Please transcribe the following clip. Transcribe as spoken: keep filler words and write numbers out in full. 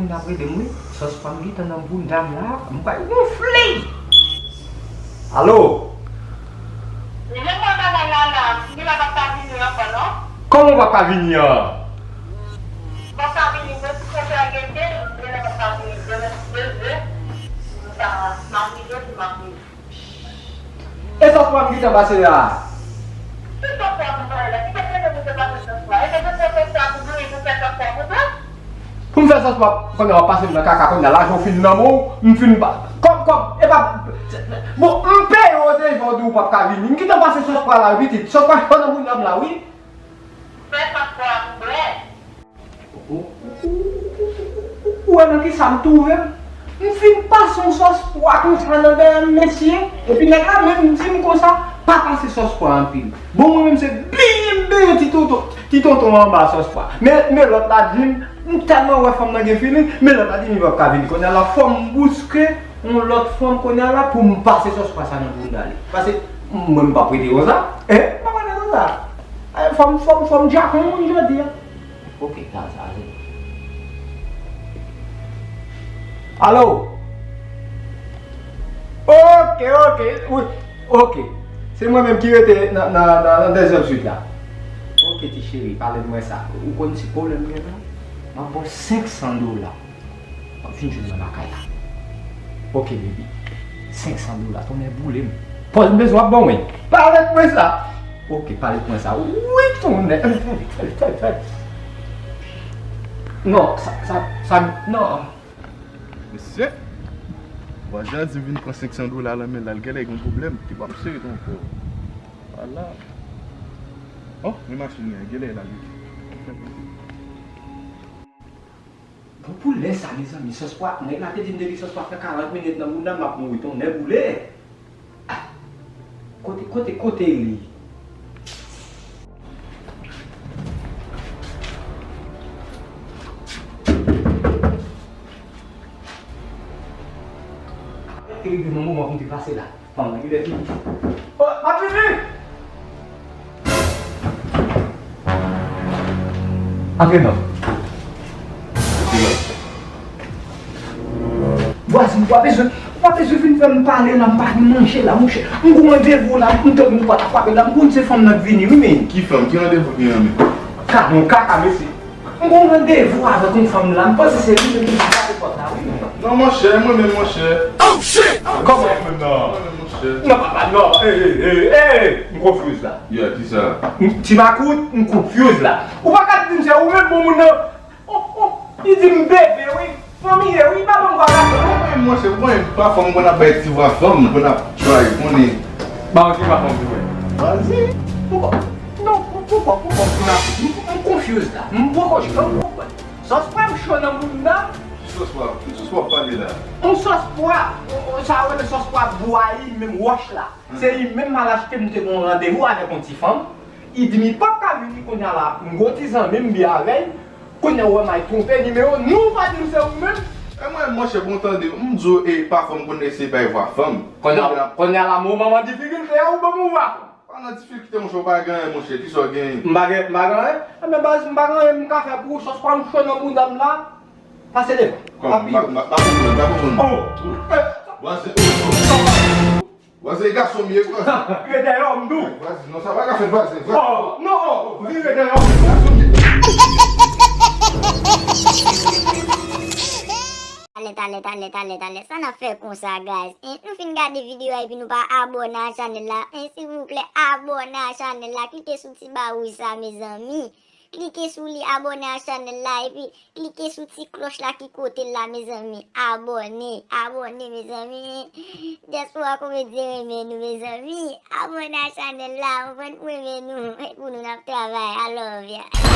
Moun ap rele m wi. Sòs pwa m gentan nan bounda m la, m pral wonfle. Alo? Jan m wè bagay la la, m gen la p ap ka vini ankò non. Kòman w p ap ka vini an? M p ap ka vini, men si kontrè gen de, m gen la p ap ka vini demen si Dye vle. M ta, m ap rive, si m ap rive. E sòs pwa m gentan pase la. Ki sòs pwa m pale la? Ki te premye moun te pase sòs pwa? E te premye sòs pwa pou bliye pou fè sòs pwa pou sa? Pou m fè sòs pwa, kounye a w ap pase m nan kaka, kounye a lajan w fin nan men w, m fin pa. Kòm, kòm, e pa. Bon, m peye w deja, w di w p ap ka vini. M gentan pase sòs pwa la, wi, pitit. Sòs pwa cho nan bounda m la, wi. Fè sòs pwa pou bwè. Ou, ou, ou, ou, ou, ou wè nan kisa m twouve m? M fin pase yon sòs pwa konsa nan dèyè m, mesye. Epi nèg la menm di m konsa, pa pase sòs pwa anpil. Bon, mwen menm se bliye m bliye ti tonton, ti tonton anba sòs pwa. Men, men lòt la di m, m tèlman wè fanm nan gen feeling, men lòt la di m li p ap ka vini. Kounye a la fò m bouske yon lòt fanm kounye a la pou m pase sòs pwa sa nan bounda li. Paske mwen m p ap rete konsa. Eh, m p ap rete konsa. Eh, fò m, fò m, fò m djak yon moun jodi a. Ok, sa, sa, se. Alo? Ok, ok, wi, ok. Se mwen menm ki rete nan, nan, nan, nan dezyèm swit la. Ok, ti cheri, pale m mwen sa. Ou konn ti pwoblèm m gen la? M ap ba w senk san dola. W ap vin jwenn mwen lakay la. Ok, baby. Senk san dola, tonnè boule m. Pòz m bezwen w ap ban mwen. Pale pou mwen sa. Ok, pale pou mwen sa. Wi, tonnè. Tale, tale, tale, tale, tale. Non, sa, sa, sa, non. Mesye, vwazen an di m vin pran senk san dola nan men l la, l genlè gen yon pwoblèm, ki pa m sere tonton. Ala. Oh, men machin nan, genlè l ale. Bon, pou lè sa, mezanmi, sòs pwa, nèg la te di m depi sòs pwa fè karant minit nan bounda m, m ap mouri, tonnè boule. Ah, kote, kote, kote li? Te rive nan moman pou m te pase la. Fanm nan genlè vini. Oh, m ap vini! Antre non. Vwazen, ou pa bezwen, ou pa bezwen vin fè m pale la, m pa gen manje la, monchè. M gon randevou la, m tande m pral frape la, m konn se fanm nan k vini, wi, men. Ki fanm? Ki randevou ki gen an men? Ka, bon, kaka, mesye. M gon randevou avèk yon fanm la, m panse se li menm ki frape pòt la, wi, men. Non, monchè, mwen menm, monchè. Oh, shit! Kòman? Mwen menm, non. Mwen menm, monchè. Non, papa, non. Ey, ey, ey, ey, m confuse la. Yeah, kisa? M, ti makout, m confuse la. Ou pa ka di m se ou menm, bon moun nan. Oh, oh, li di m bebe, wi. Fanmi ye, wi, pa ban m vwa la. Mwen menm, monchè, mwen, pafwa m konn ap bay ti vwa fanm, m konn ap try, konnen. Ba yon ti vwa fanm pou mwen. Vas-y. Poukò? Non, poukò, poukò, poukò, m, m confuse la. M poko, m poko. Sòs pwa m cho nan bounda. Ki sòs pwa? Ki sòs pwa w ap pale la? Yon sòs pwa, yon, yon, sa yo rele sòs pwa bwa li menm wòch la. Se li menm m al achte, m te gon randevou avèk yon ti fanm. Li di m li p ap ka vini kounye a la. M gon ti zanmi m byen avè l. Kounye a ou wè m al twonpe nimewo, non, ou pa di m se ou menm. E mwen, monchè, bon, tande, m di w, e, pafwa m konn eseye bay vwa fanm. Kounye a, kounye a la, m manman difikilte a, ou ban m yon vwa fanm. Pa nan difikilte, monchè, ou pa gen anyen, monchè. Kisa w genyen? M pa gen, m pa gen anyen? Enben, baz, m pa gen anyen m ka fè pou ou, sòs pwa m cho nan bounda m la. Pase devan. Kòman? M pa, m pa, m pa konprann, m pa konprann. Oh! Vwazen, oh, oh. Vwazen, e gason m ye, vwazen. Vire dèyè w, m di w. Vwazen, non, sa pa ka fèt, vwazen, vwazen. Oh, non, vire dèyè w. Gason m ye. Talè, talè, talè, talè, talè. Sa n ap fè konsa, guys? En, nou fin gade videyo a epi nou pa abòne a chanèl la. En, silvouplè, abòne a chanèl la. Klike sou ti bawouj sa, mezanmi. Klike sou li, abòne a chanèl la, epi klike sou ti klòch la ki kote l la, mezanmi. Abòne, abòne, mezanmi. Dyaspora Komedyen renmen nou, mezanmi. Abòne a chanèl la, konprann, pou renmen nou. E pou nou n ap travay. I love ya.